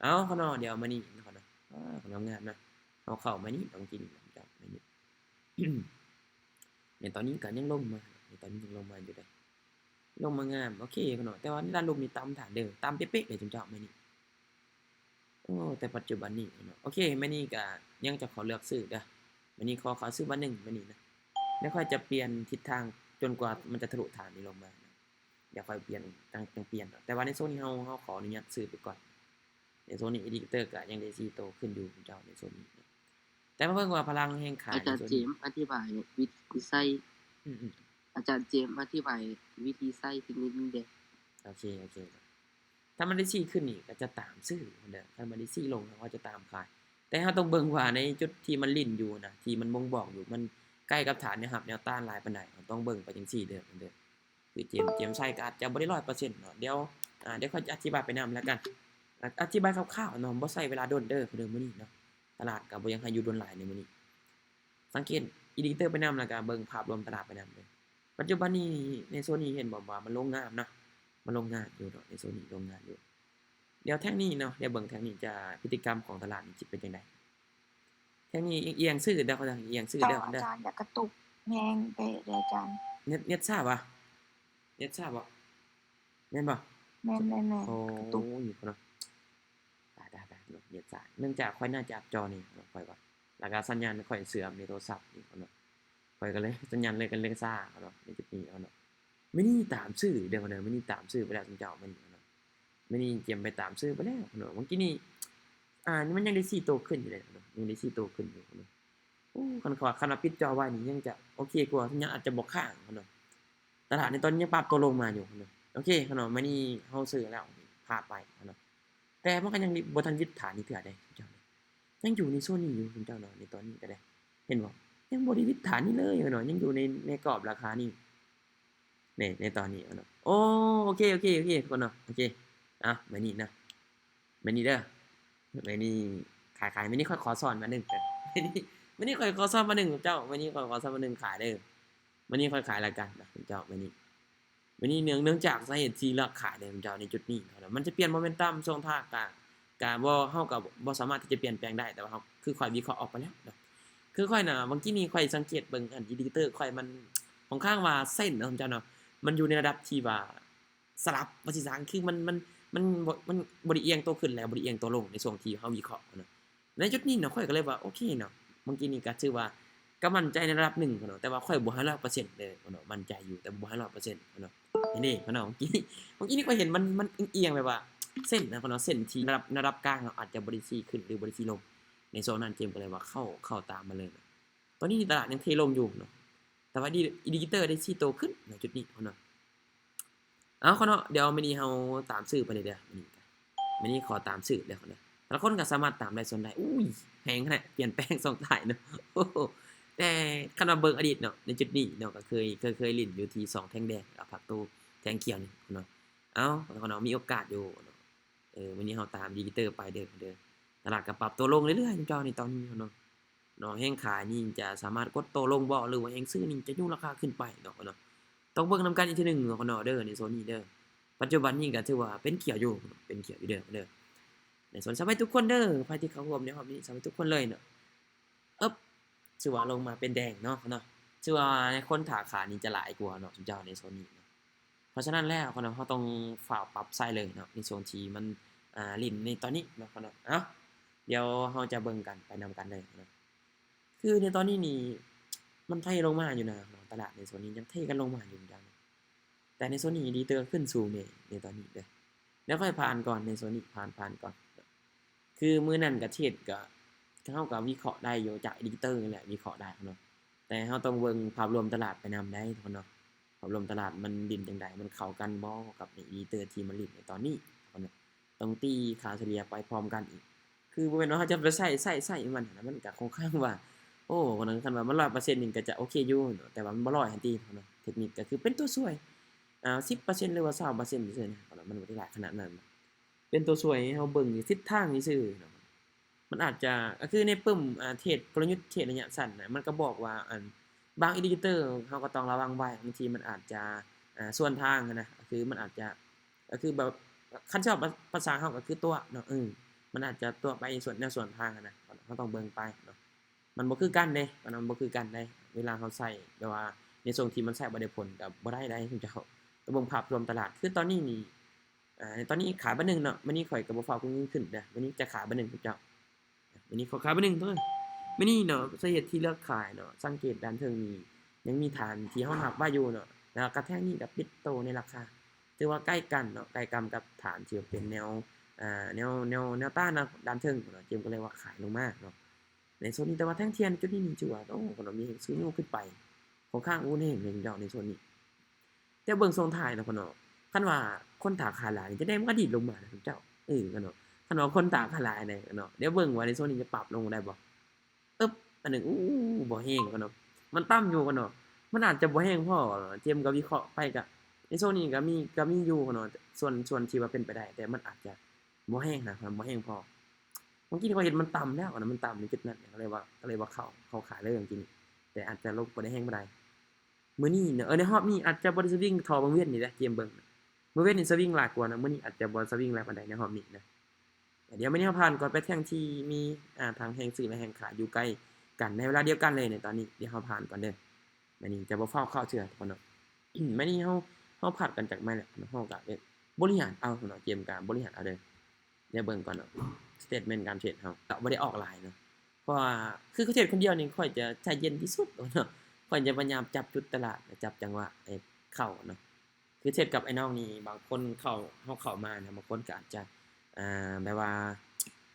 ເອົາເນາະ ດຽວມານີ້ເນາະ ອາ ງາມໆນະ ເຮົາເຂົ້າມານີ້ ບາງທີນີ້ເນາະ ມານີ້ ໃນຕອນນີ້ກໍຍັງລົງມາ ໃນຕອນນີ້ຍັງລົງມາຢູ່ເດ້. ລົງມາງາມ ໂອເຄເນາະ ແຕ່ວ່າໃນຕະຫຼາດລຸ່ມນີ້ຕ່ຳທ່ານເດີ ຕ່ຳເປະໆເລີຍຈຸມເຈົ້າມື້ນີ້. ໂອ້ ແຕ່ປັດຈຸບັນນີ້ເນາະ ໂອເຄ ມື້ນີ້ກະຍັງຈະຂໍເລືອກຊື້ເດີ ມື້ນີ້ຂໍ ຂໍຊື້ບາດໜຶ່ງມື້ນີ້ນະ ແລ້ວຄ່ອຍຈະປ່ຽນທິດທາງຈົນກວ່າມັນຈະທະລຸຖານນີ້ລົງມາ ແລ້ວຄ່ອຍປ່ຽນ ຈັ່ງ ຈັ່ງປ່ຽນເນາະ ແຕ່ວ່າໃນໂຊນນີ້ເຮົາ ເຮົາຂໍອະນຸຍາດຊື້ໄປກ່ອນ ໃນໂຊນນີ້ອິນດິເຄເຕີກະຍັງໄດ້ສີ່ໂຕຂຶ້ນຢູ່ເຈົ້າ ໃນໂຊນນີ້ເນາະ ແຕ່ມາເບິ່ງວ່າພະລັງແຮງຂາຍ ອາຈານເຈມອະທິບາຍວິທີໃຊ້ ອືມໆ ອາຈານເຈມອະທິບາຍວິທີໃຊ້ເທັກນິກນີ້ແດ່ ໂອເຄ ໂອເຄ ຖ້າມັນໄດ້ສີ່ຂຶ້ນນີ້ກໍຈະຕາມຊື້ເດີ ຄັນມັນໄດ້ສີ່ລົງເຮົາກໍຈະຕາມຂາຍ ແຕ່ເຮົາຕ້ອງເບິ່ງວ່າໃນຈຸດທີ່ມັນຫຼິ້ນຢູ່ນະ ທີ່ມັນບົ່ງບອກຢູ່ ມັນໃກ້ກັບຖານແນວຮັບແນວຕ້ານຫຼາຍປານໃດ ເຮົາຕ້ອງເບິ່ງໄປຈັ່ງຊີ້ເດີ ເດີ ຄືເຈມ ເຈມໃຊ້ກໍອາດຈະບໍ່ໄດ້ຮ້ອຍເປີເຊັນເນາະ ດຽວ ອາ ດຽວຂ້ອຍຈະອະທິບາຍໄປນຳແລ້ວກັນ ອາ ອະທິບາຍຄ່າວໆເນາະ ບໍ່ໃຊ້ເວລາດົນເດີ ເດີມື້ນີ້ເນາະ ຕະຫຼາດກໍບໍ່ຢາກໃຫ້ຢູ່ດົນຫຼາຍໃນມື້ນີ້ ສັງເກດອິນດິເຄເຕີໄປນຳ ແລ້ວກໍເບິ່ງພາບລວມຕະຫຼາດໄປນຳເດີ ປັດຈຸບັນນີ້ໃນໂຊນນີ້ເຫັນບໍ່ວ່າມັນລົງງາມເນາະ ມັນລົງງາມຢູ່ເນາະ ໃນໂຊນນີ້ລົງງາມຢູ່ ດຽວແທ່ງນີ້ເນາະ ດຽວເບິ່ງແທ່ງນີ້ຈະ ພຶດຕິກຳຂອງຕະຫຼາດນີ້ຈະເປັນຈັ່ງໃດ ແທ່ງນີ້ອຽງໆຊື້ເດີ ອຽງໆຊື້ເດີ ອາຈານ ຢ່າກະຕຸກແຮງເປເດີອາຈານ ເນັດ ເນັດຊ້າຫວາ ເນັດຊ້າບໍ່ ແມ່ນບໍ່ ແມ່ນໆໆ ໂອ້ຍ ກະຕຸກ ຕາຍໆໆ ເນັດຊ້າ ເນື່ອງຈາກຂ້ອຍໜ້າຈະອັບຈໍນີ້ ຂ້ອຍວ່າ ແລ້ວກະສັນຍານຂ້ອຍເສື່ອມໃນໂທລະສັບນີ້ເນາະ ຂ້ອຍກໍເລີຍ ສັນຍານເລີຍ ກໍເລີຍຊ້າເນາະ ໃນຈຸດນີ້ເນາະ ມື້ນີ້ຕາມຊື້ເດີ ມື້ນີ້ຕາມຊື້ໄປແລ້ວເຈົ້າ ມື້ນີ້ເນາະ ມື້ນີ້ເຈມໄປຕາມຊື້ໄປແລ້ວເນາະ ເມື່ອກີ້ນີ້ ອາ ມັນຍັງໄດ້ສີ່ໂຕຂຶ້ນຢູ່ເດເນາະ ຍັງໄດ້ສີ່ໂຕຂຶ້ນຢູ່ເນາະ ໂອ້ ຄັນເຂົາວ່າ ຄັນວ່າປິດຈໍໄວ້ນີ້ຍັງຈະໂອເຄກວ່າ ຍັງອາດຈະບໍ່ຄ້າງເນາະ ຕະຫຼາດໃນຕອນນີ້ຍັງປັບຕົວລົງມາຢູ່ເນາະ ໂອເຄເນາະ ມື້ນີ້ເຮົາຊື້ແລ້ວ ພາດໄປເນາະ ແຕ່ມັນກໍຍັງບໍ່ທັນວິດຖານນີ້ເທື່ອເດ້ ເຈົ້າ ຍັງຢູ່ໃນໂຊນນີ້ຢູ່ເຈົ້າເນາະ ໃນຕອນນີ້ກໍໄດ້ ເຫັນບໍ່ ຍັງບໍ່ໄດ້ວິດຖານນີ້ເລີຍເນາະ ຍັງຢູ່ໃນ ໃນກອບລາຄານີ້ ໃນ ໃນຕອນນີ້ເນາະ ໂອເຄ ໂອເຄ ໂອເຄ ທຸກຄົນເນາະ ໂອເຄ ເອົາ ມື້ນີ້ເນາະ ມື້ນີ້ເດີ ມື້ນີ້ຂາຍ ຂາຍ ມື້ນີ້ຂ້ອຍຂໍຊ້ອນບາດໜຶ່ງ ມື້ນີ້ຂ້ອຍຂໍຊ້ອນບາດໜຶ່ງເຈົ້າ ມື້ນີ້ຂ້ອຍຂໍຊ້ອນບາດໜຶ່ງຂາຍເດີ ມື້ນີ້ຂ້ອຍຂາຍລະກັນນະເຈົ້າ ມື້ນີ້ ມື້ນີ້ເນື່ອງ ເນື່ອງຈາກສາເຫດທີ່ເລືອກຂາຍເນາະເຈົ້າ ໃນຈຸດນີ້ເນາະ ມັນຈະປ່ຽນໂມເມັນຕັມຊ່ວງທ້າຍ ກະ ກະບໍ່ ເຮົາກະບໍ່ສາມາດທີ່ຈະປ່ຽນແປງໄດ້ ແຕ່ວ່າເຮົາ ຄືຂ້ອຍວິເຄາະອອກໄປແລ້ວເນາະ ຄືຂ້ອຍນະ ເມື່ອກີ້ນີ້ຂ້ອຍສັງເກດເບິ່ງອັນອິນດິເຄເຕີຂ້ອຍ ມັນຂ້ອນຂ້າງວ່າເສັ້ນເນາະເຈົ້າເນາະ ມັນຢູ່ໃນລະດັບທີ່ວ່າ ສະຫຼັບວ່າຊິສ້າງ ຄືມັນ ມັນ ມັນບໍ່ ມັນບໍ່ໄດ້ອຽງໂຕຂຶ້ນ ແລະບໍ່ໄດ້ອຽງໂຕລົງ ໃນຊ່ວງທີ່ເຮົາວິເຄາະເນາະ ໃນຈຸດນີ້ເນາະ ຂ້ອຍກໍເລີຍວ່າ ໂອເຄເນາະ ເມື່ອກີ້ນີ້ກໍຖືວ່າກໍໝັ້ນໃຈໃນລະດັບໜຶ່ງເນາະ ແຕ່ວ່າຂ້ອຍບໍ່ໃຫ້ຮ້ອຍເປີເຊັນເດີເນາະ ໝັ້ນໃຈຢູ່ ແຕ່ບໍ່ໃຫ້ຮ້ອຍເປີເຊັນເນາະ ເຫັນເດ້ເນາະ ເມື່ອກີ້ ເມື່ອກີ້ນີ້ຂ້ອຍເຫັນມັນ ມັນອຽງໆແບບວ່າ ເສັ້ນນະເນາະ ເສັ້ນທີ່ລະດັບ ລະດັບກາງເນາະ ອາດຈະບໍ່ໄດ້ຊີ້ຂຶ້ນ ຫຼືບໍ່ໄດ້ຊີ້ລົງ ໃນຊ່ວງນັ້ນເຈມກໍເລີຍວ່າເຂົ້າ ເຂົ້າຕາມມາເລີຍເນາະ ຕອນນີ້ຕະຫຼາດຍັງເທລົງຢູ່ເນາະ ແຕ່ວ່າອິນດິເຄເຕີໄດ້ສີ່ໂຕຂຶ້ນໃນຈຸດນີ້ເນາະ ເອົາເນາະ ດຽວມື້ນີ້ເຮົາຕາມຊື້ໄປເລີຍເດີ ມື້ນີ້ກະ ມື້ນີ້ຂໍຕາມຊື້ເດີ ແຕ່ລະຄົນກໍສາມາດຕາມໄດ້ສ່ວນໃດ ອຸ້ຍ ແຮງຂະໜາດ ປ່ຽນແປງຊ່ວງທ້າຍເນາະ ໂອ້ໂຫ ແຕ່ຄັນວ່າເບິ່ງອະດີດເນາະ ໃນຈຸດນີ້ເນາະ ກໍເຄີຍ ເຄີຍ ເຄີຍຫຼິ້ນຢູ່ທີ່ສອງແທ່ງແດງ ແລ້ວພັກໂຕແທ່ງຂຽວນີ້ເນາະ ເອົາເນາະ ມີໂອກາດຢູ່ເນາະ ເອີ ມື້ນີ້ເຮົາຕາມອິນດິເຄເຕີໄປເດີ ເດີ ຕະຫຼາດກໍປັບຕົວລົງເລື້ອຍໆ ເຈົ້າ ໃນຕອນນີ້ເນາະ ເນາະ ແຮງຂາຍນີ້ຈະສາມາດກົດໂຕລົງບໍ່ ຫຼືວ່າແຮງຊື້ນີ້ຈະຍູ້ລາຄາຂຶ້ນໄປເນາະ ເນາະ ຕ້ອງເບິ່ງນຳກັນອີກເທື່ອໜຶ່ງເນາະ ເນາະ ເດີ ໃນໂຊນນີ້ເດີ ປັດຈຸບັນນີ້ກໍຖືວ່າເປັນຂຽວຢູ່ ເປັນຂຽວຢູ່ເດີ ເດີ ໃນໂຊນ ສະບາຍທຸກຄົນເດີ ໃຜທີ່ເຂົ້າຮ່ວມໃນຮອບນີ້ ສະບາຍທຸກຄົນເລີຍເນາະ ເອີບ ຖືວ່າລົງມາເປັນແດງເນາະ ເນາະ ຖືວ່າຄົນຖ້າຂາຍນີ້ຈະຫຼາຍກວ່າເນາະ ເຈົ້າ ໃນໂຊນນີ້ເນາະ ເພາະສະນັ້ນແລ້ວເນາະ ເຮົາຕ້ອງຟ້າວປັບໃສ່ເລີຍເນາະ ໃນຊ່ວງທີ່ມັນ ອ່າ ຫຼິ້ນໃນຕອນນີ້ເນາະ ເນາະ ເອົ້າ ດຽວເຮົາຈະເບິ່ງກັນໄປນຳກັນເລີຍເນາະ ຄືໃນຕອນນີ້ນີ້ ມັນເທລົງມາຢູ່ນະເນາະ ຕະຫຼາດໃນໂຊນນີ້ຍັງເທກັນລົງມາຢູ່ເນາະ ແຕ່ໃນໂຊນນີ້ອິນດິເຄເຕີຂຶ້ນສູງເດ ໃນຕອນນີ້ເດີ ດຽວຂ້ອຍຜ່ານກ່ອນ ໃນໂຊນນີ້ຜ່ານ ຜ່ານກ່ອນ ຄືມື້ນັ້ນກະເທຣດກະ ເຮົາກະວິເຄາະໄດ້ຢູ່ ຈາກອິນດິເຄເຕີນີ້ແຫຼະ ວິເຄາະໄດ້ເນາະ ແຕ່ເຮົາຕ້ອງເບິ່ງພາບລວມຕະຫຼາດໄປນຳໄດ໋ເນາະ ພາບລວມຕະຫຼາດມັນຫຼິ້ນຈັ່ງໃດ ມັນເຂົ້າກັນບໍ່ກັບອິນດິເຄເຕີທີ່ມັນຫຼິ້ນໃນຕອນນີ້ເນາະ ຕ້ອງຕີຄ່າສະເລ່ຍໄປພ້ອມກັນອີກ ຄືບໍ່ແມ່ນວ່າເຮົາຈະໄປໃຊ້ ໃຊ້ ໃຊ້ມັນຫັ້ນນະ ມັນກະຄ່ອນຂ້າງວ່າ ໂອ້ ຄັນວ່າມັນຮ້ອຍເປີເຊັນນີ້ກໍຈະໂອເຄຢູ່ເນາະ ແຕ່ວ່າມັນບໍ່ຮ້ອຍຫັ້ນຕິເນາະ ເທັກນິກກໍຄືເປັນຕົວຊ່ວຍ ອ່າ ສິບເປີເຊັນ ຫຼືວ່າຊາວເປີເຊັນ ຊື່ໆນະ ມັນບໍ່ໄດ້ຫຼາຍຂະໜາດນັ້ນ ເປັນຕົວຊ່ວຍໃຫ້ເຮົາເບິ່ງທິດທາງຊື່ໆເນາະ ມັນອາດຈະ ກໍຄືໃນປຶ້ມ ອ່າ ເທຣດ ກົນລະຍຸດເທຣດໄລຍະສັ້ນນະ ມັນກໍບອກວ່າ ອັນ ບາງອິນດິເຄເຕີເຮົາກໍຕ້ອງລະວັງໄວ້ ບາງທີມັນອາດຈະ ອ່າ ສວນທາງຫັ້ນນະ ກໍຄືມັນອາດຈະ ກໍຄືແບບ ຄັນຊິເວົ້າພາ ພາສາເຮົາກໍຄືຕົວະເນາະ ເອີ ມັນອາດຈະຕົວະໄປສວນ ແນວສວນທາງຫັ້ນນະ ເຮົາຕ້ອງເບິ່ງໄປເນາະ ມັນບໍ່ຄືກັນເດ້ ມັນບໍ່ຄືກັນເດ້ ເວລາເຮົາໃຊ້ ແບບວ່າໃນຊ່ວງທີ່ມັນໃຊ້ບໍ່ໄດ້ຜົນກໍບໍ່ໄດ້ໃດ໋ ເຈົ້າ ກໍເບິ່ງພາບລວມຕະຫຼາດ ຄືຕອນນີ້ນີ້ ອາ ໃນຕອນນີ້ຂາຍບາດໜຶ່ງເນາະ ມື້ນີ້ຂ້ອຍກໍບໍ່ຟ້າວເອົາເງິນຂຶ້ນເດີ້ ມື້ນີ້ຈະຂາຍບາດໜຶ່ງເຈົ້າ ມື້ນີ້ຂໍຂາຍບາດໜຶ່ງເດີ້ ມື້ນີ້ເນາະ ສາເຫດທີ່ເລືອກຂາຍເນາະ ສັງເກດດ້ານເທິງນີ້ຍັງມີຖານທີ່ຮອງຮັບໄວ້ຢູ່ເນາະ ແລ້ວກະແທ່ງນີ້ກໍປິດໂຕໃນລາຄາ ຖືວ່າໃກ້ກັນເນາະ ໃກ້ກັນກັບຖານທີ່ວ່າເປັນແນວ ອາ ແນວ ແນວ ແນວຕ້ານເນາະ ດ້ານເທິງເນາະ ເຈມກໍເລີຍວ່າຂາຍລົງມາເນາະ ໃນໂຊນນີ້ ແຕ່ວ່າແທ່ງທຽນຈຸດນີ້ນີ້ຖືວ່າ ໂອ້ ເນາະ ມີແຮງຊື້ຢູ່ຂຶ້ນໄປ ຄ່ອນຂ້າງຮຸນແຮງເລີຍເຈົ້າ ໃນໂຊນນີ້ ແຕ່ເບິ່ງຊ່ວງທ້າຍເນາະ ເນາະ ຄັນວ່າຄົນຖ້າຂາຍຫຼາຍນີ້ ຈັ່ງໃດມັນກໍດີດລົງມານະເຈົ້າ ເອີ ເນາະ ຄັນວ່າຄົນຖ້າຂາຍຫຼາຍນີ້ເນາະ ດຽວເບິ່ງວ່າໃນໂຊນນີ້ຈະປັບລົງໄດ້ບໍ່ ອຶບ ອັນໜຶ່ງ ອູ້ ບໍ່ແຮງເນາະ ມັນຕ່ຳຢູ່ເນາະ ມັນອາດຈະບໍ່ແຮງພໍເນາະ ເຈມກໍວິເຄາະໄປ ກະໃນໂຊນນີ້ກໍມີ ກໍມີຢູ່ເນາະ ສ່ວນ ສ່ວນທີ່ວ່າເປັນໄປໄດ້ ແຕ່ມັນອາດຈະບໍ່ແຮງນະ ບໍ່ແຮງພໍ ເມື່ອກີ້ນີ້ຂ້ອຍເຫັນມັນຕ່ຳແລ້ວນະ ມັນຕ່ຳໃນຈຸດນັ້ນ ກໍເລີຍວ່າ ກໍເລີຍວ່າເຂົ້າ ເຂົ້າຂາຍເລີຍເມື່ອກີ້ນີ້ ແຕ່ອາດຈະລົງບໍ່ໄດ້ແຮງປານໃດ ມື້ນີ້ເນາະ ເອີ ໃນຮອບນີ້ອາດຈະບໍ່ໄດ້ສະວິງເທົ່າມື້ວານນີ້ເດ້ ເຈມເບິ່ງ ມື້ວານນີ້ສະວິງຫຼາຍກວ່າເນາະ ມື້ນີ້ອາດຈະບໍ່ສະວິງຫຼາຍປານໃດໃນຮອບນີ້ນະ ດຽວມື້ນີ້ເຮົາຜ່ານກ່ອນ ໄປແທ່ງທີ່ມີ ອາ ທັງແຮງຊື້ ແລະ ແຮງຂາຍຢູ່ໃກ້ກັນໃນເວລາດຽວກັນເລີຍໃນຕອນນີ້ ດຽວເຮົາຜ່ານກ່ອນເດີ້ ມື້ນີ້ຈະບໍ່ຟ້າວເຂົ້າເທື່ອທຸກຄົນເນາະ ມື້ນີ້ເຮົາ ເຮົາພັກກັນຈັກໄມ້ແຫຼະ ເຮົາກະ ເອີ ບໍລິຫານເອົາເນາະ ເຈມກະບໍລິຫານເອົາເດີ້ ດຽວເບິ່ງກ່ອນເນາະ ສະເຕດເມັນການເທຣດເຮົາ ກະບໍ່ໄດ້ອອກຫຼາຍເນາະ ເພາະວ່າຄືຂ້ອຍເທຣດຄົນດຽວນີ້ ຂ້ອຍຈະໃຈເຢັນທີ່ສຸດເນາະ ຂ້ອຍຈະພະຍາຍາມຈັບຈຸດຕະຫຼາດ ຈັບຈັງຫວະໃຫ້ເຂົ້າເນາະ ຄືເທຣດກັບໄອ້ນ້ອງນີ້ ບາງຄົນເຂົ້າ ເຮົາເຂົ້າມານະ ບາງຄົນກໍອາດຈະ ອ່າ ແບບວ່າ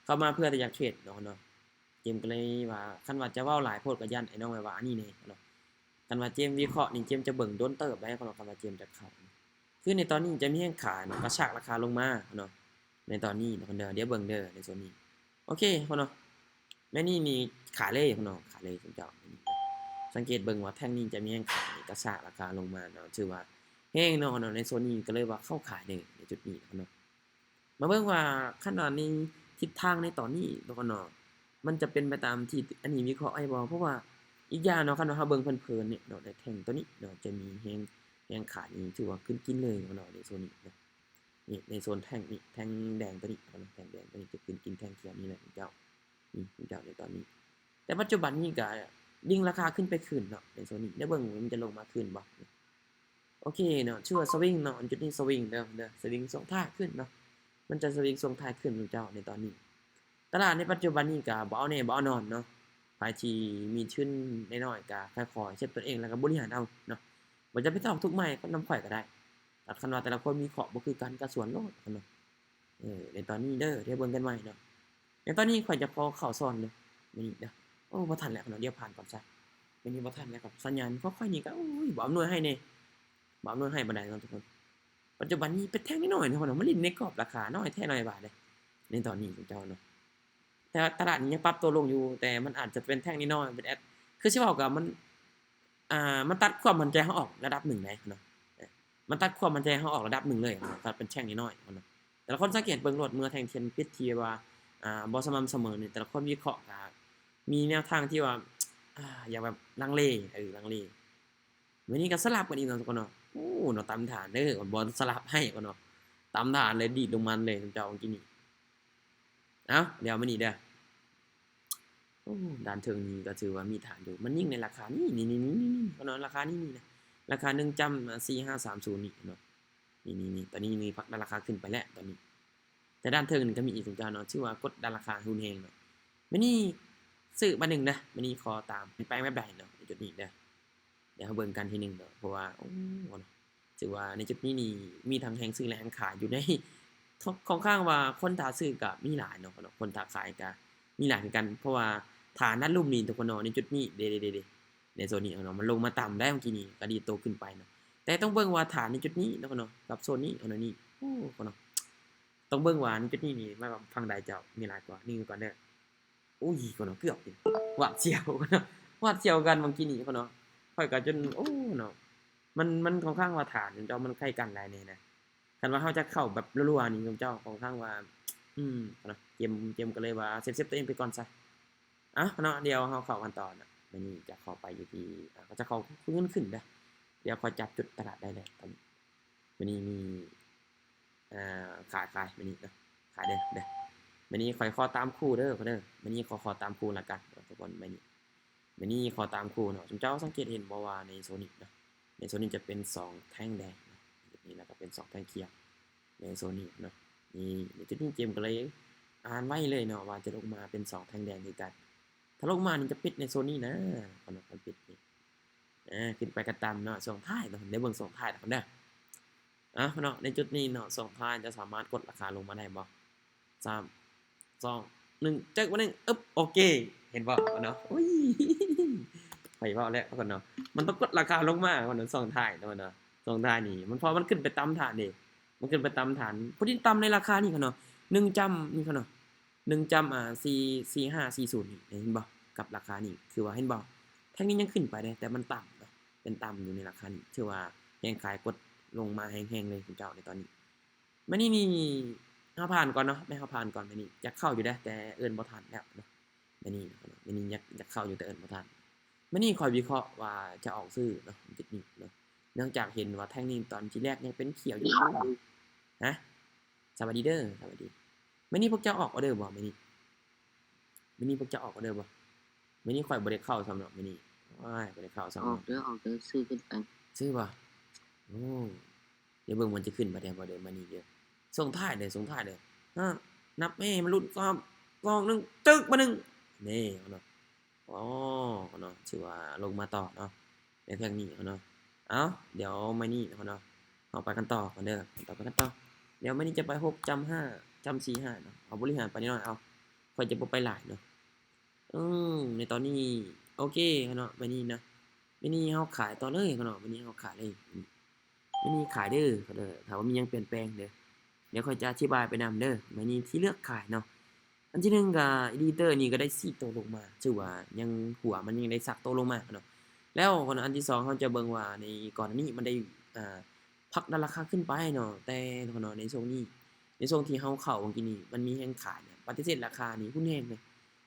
ເຂົ້າມາເພື່ອແຕ່ຢາກເທຣດເນາະ ເນາະ ເກມກໍເລີຍວ່າ ຄັນວ່າຈະເວົ້າຫຼາຍໂພດກໍຢ້ານໄອ້ນ້ອງແບບວ່າອັນນີ້ແດ່ເນາະ ຄັນວ່າເຈມວິເຄາະນີ້ ເຈມຈະເບິ່ງດົນເຕີບໄດ໋ ຄັນວ່າ ຄັນວ່າເຈມຈະເຂົ້າ ຄືໃນຕອນນີ້ຈະມີແຮງຂາຍເນາະ ກະຊາກລາຄາລົງມາເນາະ ໃນຕອນນີ້ເນາະ ເດີ ດຽວເບິ່ງເດີ ໃນໂຊນນີ້ ໂອເຄເນາະ ແມ່ນນີ້ນີ້ຂາຍເລີຍເນາະ ຂາຍເລີຍເຈົ້າ ສັງເກດເບິ່ງວ່າແທ່ງນີ້ຈະມີແຮງຂາຍ ກະຊາກລາຄາລົງມາເນາະ ຖືວ່າແຮງເນາະ ເນາະ ໃນໂຊນນີ້ກໍເລີຍວ່າເຂົ້າຂາຍເລີຍໃນຈຸດນີ້ເນາະ ມາເບິ່ງວ່າຂະໜາດນີ້ທິດທາງໃນຕອນນີ້ເນາະ ມັນຈະເປັນໄປຕາມທີ່ອັນນີ້ວິເຄາະໄວ້ບໍ່ ເພາະວ່າອີກຢ່າງເນາະ ຄັນວ່າເຮົາເບິ່ງເພີນໆນີ້ເນາະ ໃນແທ່ງໂຕນີ້ເນາະ ຈະມີແຮງ ແຮງຂາຍນີ້ຖືວ່າກືນກິນເລີຍເນາະ ໃນໂຊນນີ້ເນາະ ນີ້ໃນໂຊນແທ່ງນີ້ ແທ່ງແດງໂຕນີ້ເນາະ ແທ່ງແດງໂຕນີ້ຈະກືນກິນແທ່ງຂຽວນີ້ແຫຼະເຈົ້າ ນີ້ເຈົ້າ ໃນຕອນນີ້ ແຕ່ປັດຈຸບັນນີ້ກະດຶງລາຄາຂຶ້ນໄປຄືນເນາະ ໃນໂຊນນີ້ ດຽວເບິ່ງວ່າມັນຈະລົງມາຄືນບໍ່ ໂອເຄເນາະ ຖືວ່າສະວິງເນາະ ອັນຈຸດນີ້ສະວິງເດີ ເດີ ສະວິງຊ່ວງທ້າຍຂຶ້ນເນາະ ມັນຈະສະວິງຊ່ວງທ້າຍຂຶ້ນເຈົ້າ ໃນຕອນນີ້ ຕະຫຼາດໃນປັດຈຸບັນນີ້ກະບໍ່ເອົາແນ່ບໍ່ເອົານອນເນາະ ໃຜທີ່ມີທຶນນ້ອຍໆ ກະຄ່ອຍໆເຊັບຕົນເອງ ແລ້ວກະບໍລິຫານເອົາເນາະ ບໍ່ຈຳເປັນຕ້ອງຖືກໄມ້ນຳຂ້ອຍກະໄດ້ ຖ້າຄັນວ່າແຕ່ລະຄົນວິເຄາະບໍ່ຄືກັນກະສວນໂລດເນາະ ເອີ ໃນຕອນນີ້ເດີ ດຽວເບິ່ງກັນໃໝ່ເນາະ ໃນຕອນນີ້ຂ້ອຍຈະຂໍເຂົ້າສອນເດີ ມື້ນີ້ເດີ ໂອ້ ບໍ່ທັນແລ້ວເນາະ ດຽວຜ່ານກ່ອນຊະ ມື້ນີ້ບໍ່ທັນແລ້ວ ກັບສັນຍານຂອງຂ້ອຍນີ້ກະ ໂອ້ຍ ບໍ່ອຳນວຍໃຫ້ແນ່ ບໍ່ອຳນວຍໃຫ້ປານໃດເນາະທຸກຄົນ ປັດຈຸບັນນີ້ເປັນແທ່ງນ້ອຍໆເນາະ ມາຫຼິ້ນໃນກອບລາຄານ້ອຍແທ້ນ້ອຍວ່າເດ້ ໃນຕອນນີ້ເຈົ້າເນາະ ແຕ່ຕະຫຼາດນີ້ຍັງປັບຕົວລົງຢູ່ ແຕ່ມັນອາດຈະເປັນແທ່ງນ້ອຍໆ ເປັນແອັດ ຄືຊິເວົ້າກະມັນ ອ່າ ມັນຕັດຄວາມໝັ້ນໃຈເຮົາອອກລະດັບໜຶ່ງເດ້ເນາະ ມັນຕັດຄວາມໝັ້ນໃຈເຮົາອອກລະດັບໜຶ່ງເລີຍເນາະ ຖ້າເປັນແທ່ງນ້ອຍໆເນາະ ແຕ່ລະຄົນສັງເກດເບິ່ງໂລດ ເມື່ອແທ່ງທຽນປິດທີ່ວ່າ ອ່າ ບໍ່ສະໝ່ຳສະເໝີນີ້ ແຕ່ລະຄົນວິເຄາະກະມີແນວທາງທີ່ວ່າ ອ່າ ຢາກແບບລັງເລ ເອີ ລັງເລ ມື້ນີ້ກໍສະຫຼັບກັນອີກເນາະທຸກຄົນເນາະ ໂອ້ ເນາະ ຕາມຖານເດີ ບໍ່ສະຫຼັບໃຫ້ເນາະ ຕາມຖານເລີຍ ດີດລົງມາເລີຍ ເຈົ້າ ເມື່ອກີ້ນີ້ ເອົ້າ ດຽວມື້ນີ້ເດີ ໂອ້ ດ້ານເທິງນີ້ກໍຖືວ່າມີຖານຢູ່ ມັນຍິງໃນລາຄານີ້ ນີ້ໆໆໆ ເນາະ ລາຄານີ້ນີ້ນະ ລາຄາໜຶ່ງຈ້ຳ ສີ່ຫ້າສາມສູນນີ້ເນາະ ນີ້ໆໆ ຕອນນີ້ນີ້ພັກດັນລາຄາຂຶ້ນໄປແລ້ວຕອນນີ້ ແຕ່ດ້ານເທິງນີ້ກໍມີອີກເຈົ້າເນາະ ຖືວ່າກົດດັນລາຄາຮຸນແຮງເນາະ ມື້ນີ້ຊື້ບາດໜຶ່ງເດີ ມື້ນີ້ຂໍຕາມ ປ່ຽນແປງແບບໃດເນາະ ໃນຈຸດນີ້ເດີ ດຽວເຮົາເບິ່ງກັນທີໜຶ່ງເນາະ ເພາະວ່າ ໂອ້ ເນາະ ຖືວ່າໃນຈຸດນີ້ນີ້ມີທັງແຮງຊື້ ແລະ ແຮງຂາຍຢູ່ໃນ ຂ້ອນຂ້າງວ່າຄົນຖ້າຊື້ກະມີຫຼາຍເນາະ ຄົນຖ້າຂາຍກະມີຫຼາຍຄືກັນ ເພາະວ່າຖານດ້ານລຸ່ມນີ້ທຸກຄົນເນາະ ໃນຈຸດນີ້ເດໆໆ ໃນໂຊນນີ້ເນາະ ມັນລົງມາຕ່ຳໄດ້ເມື່ອກີ້ນີ້ ກະດີດໂຕຂຶ້ນໄປເນາະ ແຕ່ຕ້ອງເບິ່ງວ່າຖານໃນຈຸດນີ້ເນາະ ເນາະ ກັບໂຊນນີ້ເນາະ ນີ້ ໂອ້ ເນາະ ຕ້ອງເບິ່ງວ່າໃນຈຸດນີ້ນີ້ ໝາຍວ່າທາງໃດເຈົ້າມີຫຼາຍກວ່າ ນີ້ກ່ອນເດີ ໂອ້ຍ ເນາະ ເກືອບ ຫວາດສຽວ ເນາະ ຫວາດສຽວກັນເມື່ອກີ້ນີ້ເນາະ ຂ້ອຍກໍຈົນ ໂອ້ ເນາະ ມັນ ມັນຂ້ອນຂ້າງວ່າຖານເຈົ້າມັນໃກ້ກັນຫຼາຍແນ່ນະ ຄັນວ່າເຮົາຈະເຂົ້າແບບລັວໆນີ້ ເຈົ້າຂ້ອນຂ້າງວ່າ ອືມ ເນາະ ເຈມ ເຈມກໍເລີຍວ່າເຊຟໆຕົວເອງໄປກ່ອນຊະ ເອົ້າ ເນາະ ດຽວເຮົາເຂົ້າກັນຕໍ່ເນາະ ມື້ນີ້ຈະຂໍໄປຢູ່ທີ່ ອ່າ ຈະຂໍຄືນຂຶ້ນເດີ ດຽວຂໍຈັບຈຸດຕະຫຼາດໄດ້ແລ້ວ ຕອນນີ້ ມື້ນີ້ມີ ອ່າ ຂາຍ ຂາຍ ມື້ນີ້ເນາະ ຂາຍເດີ ເດີ ມື້ນີ້ຂ້ອຍຂໍຕາມຄູ່ເດີ ເດີ ມື້ນີ້ຂໍ ຂໍຕາມຄູ່ລະກັນເນາະ ທຸກຄົນ ມື້ນີ້ ມື້ນີ້ຂໍຕາມຄູ່ເນາະ ເຈົ້າສັງເກດເຫັນບໍ່ວ່າໃນໂຊນນີ້ເນາະ ໃນໂຊນນີ້ຈະເປັນສອງແທ່ງແດງເນາະ ນີ້ ແລ້ວກໍເປັນສອງແທ່ງຂຽວໃນໂຊນນີ້ເນາະ. ນີ້ ໃນຈຸດນີ້ເຈມກໍເລີຍອ່ານໄວ້ເລີຍເນາະ ວ່າຈະລົງມາເປັນສອງແທ່ງແດງຄືກັນ. ຖ້າລົງມານີ້ຈະປິດໃນໂຊນນີ້ນະ ເນາະ ມັນປິດນີ້. ອາ ຂຶ້ນໄປກໍຕ່ຳເນາະ ຊ່ວງທ້າຍເນາະ ໄດ້ເບິ່ງຊ່ວງທ້າຍນຳກັນເດີ. ເອົາເນາະ ໃນຈຸດນີ້ເນາະ ຊ່ວງທ້າຍຈະສາມາດກົດລາຄາລົງມາໄດ້ບໍ່? ສາມ ສອງ ໜຶ່ງ ເຈີມາໜຶ່ງ ອຶບ ໂອເຄ ເຫັນບໍ່ເນາະ? ໂອ້ຍ ຂ້ອຍເວົ້າແລ້ວເນາະ ມັນຕ້ອງກົດລາຄາລົງມາເນາະ ຊ່ວງທ້າຍເນາະ ຊ່ວງທ້າຍນີ້ ມັນ ເພາະມັນຂຶ້ນໄປຕາມຖານເດ້ ມັນຂຶ້ນໄປຕາມຖານ ພໍດີຕາມໃນລາຄານີ້ເນາະ ໜຶ່ງຈ້ຳນີ້ເນາະ ໜຶ່ງຈ້ຳ ອ່າ ສີ່ ສີ່ຫ້າ ສີ່ສູນນີ້ ເຫັນບໍ່? ກັບລາຄານີ້ ຄືວ່າເຫັນບໍ່? ແທ່ງນີ້ຍັງຂຶ້ນໄປເດ້ ແຕ່ມັນຕ່ຳເນາະ ເປັນຕ່ຳຢູ່ໃນລາຄານີ້ ຖືວ່າແຮງຂາຍກົດລົງມາແຮງໆເລີຍເຈົ້າໃນຕອນນີ້. ມື້ນີ້ນີ້ເຮົາຜ່ານກ່ອນເນາະ ແມ່ນເຮົາຜ່ານກ່ອນ ມື້ນີ້ຢາກເຂົ້າຢູ່ເດ້ ແຕ່ເອີ້ນບໍ່ທັນແລ້ວເນາະ. ມື້ນີ້ ມື້ນີ້ຢາກ ຢາກເຂົ້າຢູ່ ແຕ່ເອີ້ນບໍ່ທັນ. ມື້ນີ້ຂ້ອຍວິເຄາະວ່າຈະອອກຊື້ເນາະ ຈຸດນີ້ເນາະ ເນື່ອງຈາກເຫັນວ່າແທ່ງນີ້ຕອນທີແລກຍັງເປັນຂຽວຢູ່. ຮະ? ສະບາຍດີເດີ ສະບາຍດີ. ມື້ນີ້ພວກເຈົ້າອອກອໍເດີບໍ່? ມື້ນີ້ ມື້ນີ້ພວກເຈົ້າອອກອໍເດີບໍ່? ມື້ນີ້ຂ້ອຍບໍ່ໄດ້ເຂົ້າຊ້ຳເນາະ ມື້ນີ້ ໂອ້ຍ ບໍ່ໄດ້ເຂົ້າຊ້ຳ ອອກເດີ ອອກເດີ ຊື້ຄືກັນ ຊື້ບໍ່? ໂອ້ ດຽວເບິ່ງມັນຈະຂຶ້ນບາດໃດບໍ່ເດີ ມື້ນີ້ເດີ ສົ່ງທ້າຍເດີ ສົ່ງທ້າຍເດີ. ຮະ ນັບແມ່ມາລຸ້ນ ສາມ ສອງ ໜຶ່ງ ເຈີມາໜຶ່ງ ນີ້ເນາະ. ອໍ ເນາະ ຖືວ່າລົງມາຕໍ່ເນາະ ໃນແທ່ງນີ້ເນາະ. ເອົ້າ ດຽວມື້ນີ້ເນາະ ເຮົາໄປກັນຕໍ່ກ່ອນເດີ ຕໍ່ ໄປກັນຕໍ່. ດຽວມື້ນີ້ຈະໄປຫົກຈ້ຳຫ້າ ຈ້ຳສີ່ຫ້າເນາະ ເອົາບໍລິຫານໄປໜ້ອຍໆ ເອົາ ຂ້ອຍຈະບໍ່ໄປຫຼາຍເນາະ. ອືມ ໃນຕອນນີ້ ໂອເຄເນາະ ມື້ນີ້ເນາະ ມື້ນີ້ເຮົາຂາຍຕໍ່ເລີຍເນາະ ມື້ນີ້ເຮົາຂາຍເລີຍ. ມື້ນີ້ຂາຍເດີ ເດີ ຖ້າວ່າມີຫຍັງປ່ຽນແປງເດີ ດຽວຂ້ອຍຈະອະທິບາຍໄປນຳເດີ. ມື້ນີ້ທີ່ເລືອກຂາຍເນາະ ອັນທີໜຶ່ງກໍ ອິນດິເຄເຕີນີ້ກໍໄດ້ສີ່ໂຕລົງມາ ຖືວ່າຍັງ ຫົວມັນຍັງໄດ້ສັກໂຕລົງມາເນາະ. ແລ້ວອັນທີສອງ ເຮົາຈະເບິ່ງວ່າໃນກ່ອນໜ້ານີ້ມັນໄດ້ ອ່າ ຜັກດັນລາຄາຂຶ້ນໄປເນາະ ແຕ່ເນາະ ໃນຊ່ວງນີ້ ໃນຊ່ວງທີ່ເຮົາເຂົ້າເມື່ອກີ້ນີ້ ມັນມີແຮງຂາຍ ປະຕິເສດລາຄານີ້ຮຸນແຮງເລີຍ.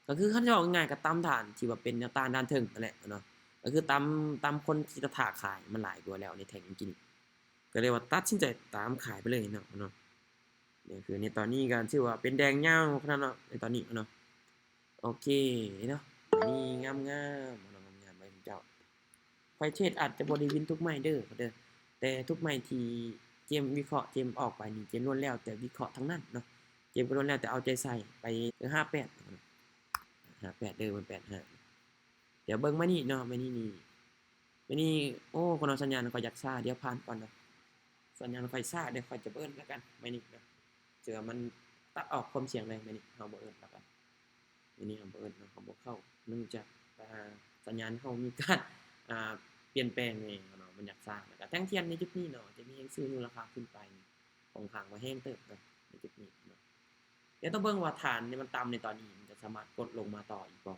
ກໍຄືຄັນຈະເວົ້າງ່າຍໆ ກໍຕາມຖານທີ່ວ່າເປັນແນວຕ້ານດ້ານເທິງຫັ້ນແຫຼະເນາະ ກໍຄືຕາມ ຕາມຄົນທີ່ຈະຖ້າຂາຍມັນຫຼາຍກວ່າແລ້ວໃນແທ່ງເມື່ອກີ້ນີ້ ກໍເລີຍວ່າຕັດສິນໃຈຕາມຂາຍໄປເລີຍເນາະ ເນາະ. ນີ້ຄືໃນຕອນນີ້ກໍຖືວ່າເປັນແດງຍາວຂະໜາດເນາະ ໃນຕອນນີ້ເນາະ. ໂອເຄເນາະ ນີ້ງາມໆເນາະ ງາມໆໄວ້ເຈົ້າ. ຂ້ອຍເທຣດອາດຈະບໍ່ໄດ້ວິນທຸກໄມ້ເດີ ເດີ ແຕ່ທຸກໄມ້ທີ່ເຈມວິເຄາະ ເຈມອອກໄປນີ້ ເຈມລ້ວນແລ້ວແຕ່ວິເຄາະທັງນັ້ນເນາະ ເຈມກໍລ້ວນແລ້ວແຕ່ເອົາໃຈໃສ່ໄປ. ເອີ ຫ້າແປດ ຫ້າແປດເດີ ມັນແປດຫ້າ. ດຽວເບິ່ງໄມ້ນີ້ເນາະ ໄມ້ນີ້ນີ້ ໄມ້ນີ້ ໂອ້ ຄົນເອົາສັນຍານຂ້ອຍຢາກຊ້າ ດຽວຜ່ານກ່ອນເນາະ ສັນຍານຂ້ອຍຊ້າ ດຽວຂ້ອຍຈະບໍ່ເອີ້ນແລ້ວກັນ ໄມ້ນີ້ເນາະ ເຊື່ອມັນຕັດອອກຄວາມສ່ຽງເລີຍ ໄມ້ນີ້ເຮົາບໍ່ເອີ້ນແລ້ວກັນ. ດຽວນີ້ເຮົາບໍ່ເອີ້ນເນາະ ເຮົາບໍ່ເຂົ້າ ເນື່ອງຈາກ ອ່າ ສັນຍານເຮົາມີການ ອ່າ ປ່ຽນແປງແດ່ເນາະ ມັນຢາກຊ້າ. ແລ້ວກະແທ່ງທຽນໃນຈຸດນີ້ເນາະ ຈະມີແຮງຊື້ມູນລະຄ່າຂຶ້ນໄປ ຂ້ອນຂ້າງວ່າແຮງເຕີບເນາະ ໃນຈຸດນີ້ເນາະ. ດຽວຕ້ອງເບິ່ງວ່າຖານນີ້ມັນຕ່ຳໃນຕອນນີ້ ມັນຈະສາມາດກົດລົງມາຕໍ່ອີກບໍ່.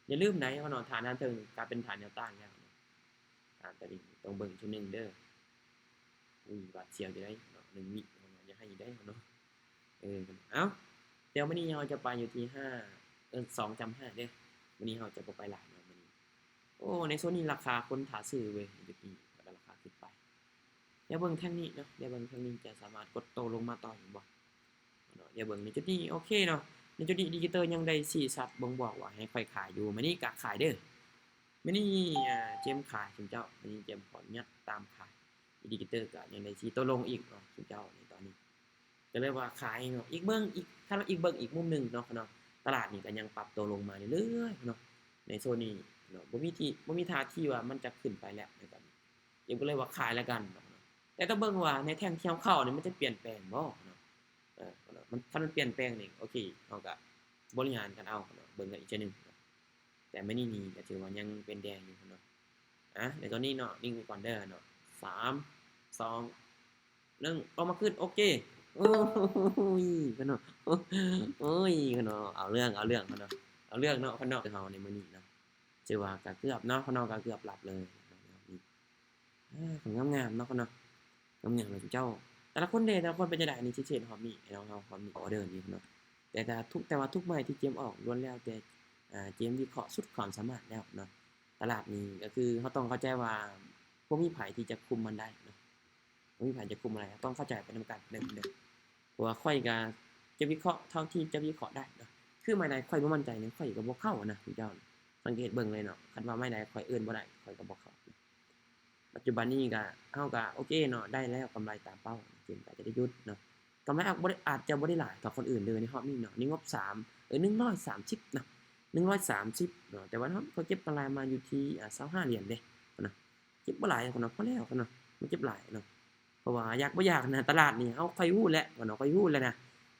ຢ່າລືມໄດ໋ເນາະ ຖານດ້ານເທິງກາຍເປັນຖານແນວຕ້ານແລ້ວເນາະ ຖານຕອນນີ້ຕ້ອງເບິ່ງເທື່ອໜຶ່ງເດີ. ອຸ້ຍ ຫວາດສຽວຢູ່ໄດ໋ເນາະ ໜຶ່ງວິເນາະ ຢ່າໃຫ້ອີກໄດ໋ເນາະ. ເອີ ເອົ້າ ດຽວມື້ນີ້ເຮົາຈະໄປຢູ່ທີ່ຫ້າ ເອີ ສອງຈ້ຳຫ້າເດີ ມື້ນີ້ເຮົາຈະບໍ່ໄປຫຼາຍເນາະ ມື້ນີ້. ໂອ້ ໃນໂຊນນີ້ລາຄາຄົນຖ້າຊື້ເວີຍ ໃນຈຸດນີ້ລາຄາຂຶ້ນໄປ. ດຽວເບິ່ງແທ່ງນີ້ເນາະ ດຽວເບິ່ງແທ່ງນີ້ຈະສາມາດກົດໂຕລົງມາຕໍ່ອີກບໍ່ເນາະ. ດຽວເບິ່ງໃນຈຸດນີ້ ໂອເຄເນາະ ໃນຈຸດນີ້ອິນດິເຄເຕີຍັງໄດ້ຊີ້ຊັດບົ່ງບອກວ່າໃຫ້ຂ້ອຍຂາຍຢູ່ ມື້ນີ້ກະຂາຍເດີ. ມື້ນີ້ ອ່າ ເຈມຂາຍຊຸມເຈົ້າ ມື້ນີ້ເຈມຂໍອະນຸຍາດຕາມຂາຍ ອິນດິເຄເຕີກະຍັງໄດ້ຊີ້ໂຕລົງອີກເນາະ ຊຸມເຈົ້າໃນຕອນນີ້ ກໍເລີຍວ່າຂາຍເນາະ. ອີກເບິ່ງອີກ ຄັນວ່າອີກເບິ່ງອີກມຸມໜຶ່ງເນາະ ເນາະ ຕະຫຼາດນີ້ກໍຍັງປັບໂຕລົງມາເລື້ອຍໆເນາະ ໃນໂຊນນີ້ເນາະ ບໍ່ມີທີ່ ບໍ່ມີທ່າທີວ່າມັນຈະຂຶ້ນໄປແລ້ວໃນຕອນນີ້ ເຈມກໍເລີຍວ່າຂາຍແລ້ວກັນເນາະ. ແຕ່ຕ້ອງເບິ່ງວ່າໃນແທ່ງທີ່ເຮົາເຂົ້ານີ້ມັນຈະປ່ຽນແປງບໍ່ເນາະ ເອີ ເນາະ ມັນ ຄັນມັນປ່ຽນແປງນີ້ ໂອເຄ ເຮົາກໍບໍລິຫານກັນເອົາເນາະ ເບິ່ງກັນອີກເທື່ອໜຶ່ງເນາະ. ແຕ່ມື້ນີ້ນີ້ກໍຖືວ່າຍັງເປັນແດງຢູ່ເນາະ. ອາ ໃນຕອນນີ້ເນາະ ນິ່ງໄວ້ກ່ອນເດີເນາະ ສາມ ສອງ ໜຶ່ງ ອອກມາຂຶ້ນ ໂອເຄ. ໂອ້ຍ ເນາະ ໂອ້ຍ ເນາະ ເອົາເລື່ອງ ເອົາເລື່ອງເນາະ ເອົາເລື່ອງເນາະ ເນາະ ເຮົາໃນມື້ນີ້ເນາະ ຖືວ່າກໍເກືອບເນາະ ເນາະ ກໍເກືອບຫຼັບເລີຍເນາະ. ອາ ງາມໆເນາະ ເນາະ ງາມໆເນາະເຈົ້າ. ແຕ່ລະຄົນເດ ແຕ່ລະຄົນເປັນຈັ່ງໃດ ອັນນີ້ຊິເຮັດຮອບນີ້ ໃຫ້ນ້ອງເຮົາຮອບນີ້ ອໍເດີນີ້ເນາະ. ແຕ່ ແຕ່ທຸກ ແຕ່ວ່າທຸກໄມ້ທີ່ເຈມອອກລ້ວນແລ້ວແຕ່ ອ່າ ເຈມວິເຄາະສຸດຄວາມສາມາດແລ້ວເນາະ. ຕະຫຼາດນີ້ກໍຄືເຮົາຕ້ອງເຂົ້າໃຈວ່າບໍ່ມີໃຜທີ່ຈະຄຸມມັນໄດ້ເນາະ ບໍ່ມີໃຜຈະຄຸມມັນໄດ້ ເຮົາຕ້ອງເຂົ້າໃຈໄປນຳກັນເດີ ເດີ. ເພາະວ່າຂ້ອຍກໍຈະວິເຄາະເທົ່າທີ່ຈະວິເຄາະໄດ້ເນາະ ຄືໄມ້ໃດຂ້ອຍບໍ່ໝັ້ນໃຈນີ້ ຂ້ອຍກໍບໍ່ເຂົ້ານະ ເຈົ້າ ສັງເກດເບິ່ງເລີຍເນາະ. ຄັນວ່າໄມ້ໃດຂ້ອຍເອີ້ນບໍ່ໄດ້ ຂ້ອຍກໍບໍ່ເຂົ້າ. ປັດຈຸບັນນີ້ກະ ເຮົາກະໂອເຄເນາະ ໄດ້ແລ້ວ ກຳໄລຕາມເປົ້າ ເກມກະຈະໄດ້ຢຸດເນາະ. ກຳໄລອາດບໍ່ໄດ້ ອາດຈະບໍ່ໄດ້ຫຼາຍເທົ່າຄົນອື່ນເລີຍໃນຮອບນີ້ເນາະ ໃນງົບສາມ ເອີ ໜຶ່ງຮ້ອຍສາມສິບເນາະ ໜຶ່ງຮ້ອຍສາມສິບເນາະ. ແຕ່ວ່າເຮົາ ຂ້ອຍເກັບກຳໄລມາຢູ່ທີ່ ອາ ຊາວຫ້າຫຼຽນເດ້ເນາະ ເກັບບໍ່ຫຼາຍເນາະ ພໍແລ້ວເນາະ ບໍ່ເກັບຫຼາຍເນາະ. ເພາະວ່າຢາກບໍ່ຢາກນະ ຕະຫຼາດນີ້ເຮົາ ຂ້ອຍຮູ້ແລ້ວເນາະ ຂ້ອຍຮູ້ແລ້ວນະ.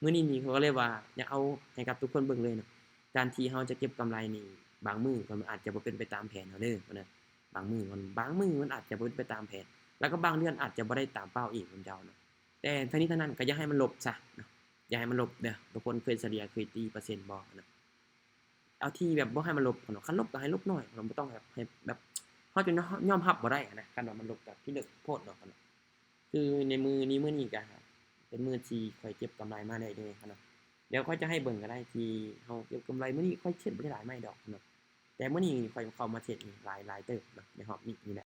ມື້ນີ້ນີ້ຂ້ອຍກໍເລີຍວ່າ ຢາກເອົາໃຫ້ກັບທຸກຄົນເບິ່ງເລີຍເນາະ ການທີ່ເຮົາຈະເກັບກຳໄລນີ້ ບາງມື້ມັນອາດຈະບໍ່ເປັນໄປຕາມແຜນເຮົາເດີເນາະ. ບາງມື້ມັນ ບາງມື້ມັນອາດຈະບໍ່ເປັນໄປຕາມແຜນ ແລ້ວກໍບາງເດືອນອາດຈະບໍ່ໄດ້ຕາມເປົ້າອີກ ເພິ່ນເຈົ້າເນາະ. ແຕ່ທັງນີ້ທັງນັ້ນກໍຢ່າໃຫ້ມັນລົບຊະເນາະ ຢ່າໃຫ້ມັນລົບເດີ. ທຸກຄົນເຄີຍສະເລ່ຍ ເຄີຍຕີເປີເຊັນບໍ່ເນາະ? ເອົາທີ່ແບບບໍ່ໃຫ້ມັນລົບເນາະ ຄັນລົບກໍໃຫ້ລົບໜ້ອຍເນາະ ບໍ່ຕ້ອງແບບ ໃຫ້ແບບ ເຮົາຈະຍອມ ຍອມຮັບບໍ່ໄດ້ນະ ຄັນວ່າມັນລົບກໍພິລຶກໂພດເນາະ. ຄືໃນມື້ນີ້ ມື້ນີ້ກໍເປັນມື້ທີ່ຂ້ອຍເກັບກຳໄລມາໄດ້ເດ້ເນາະ. ດຽວຂ້ອຍຈະໃຫ້ເບິ່ງກໍໄດ້ ທີ່ເຮົາເກັບກຳໄລ ມື້ນີ້ຂ້ອຍເທຣດບໍ່ໄດ້ຫຼາຍໄມ້ດອກເນາະ ແຕ່ມື້ນີ້ຂ້ອຍເຂົ້າມາເທຣດນີ້ຫຼາຍ ຫຼາຍເຕີບເນາະ ໃນຮອບນີ້ນີ້ນະ.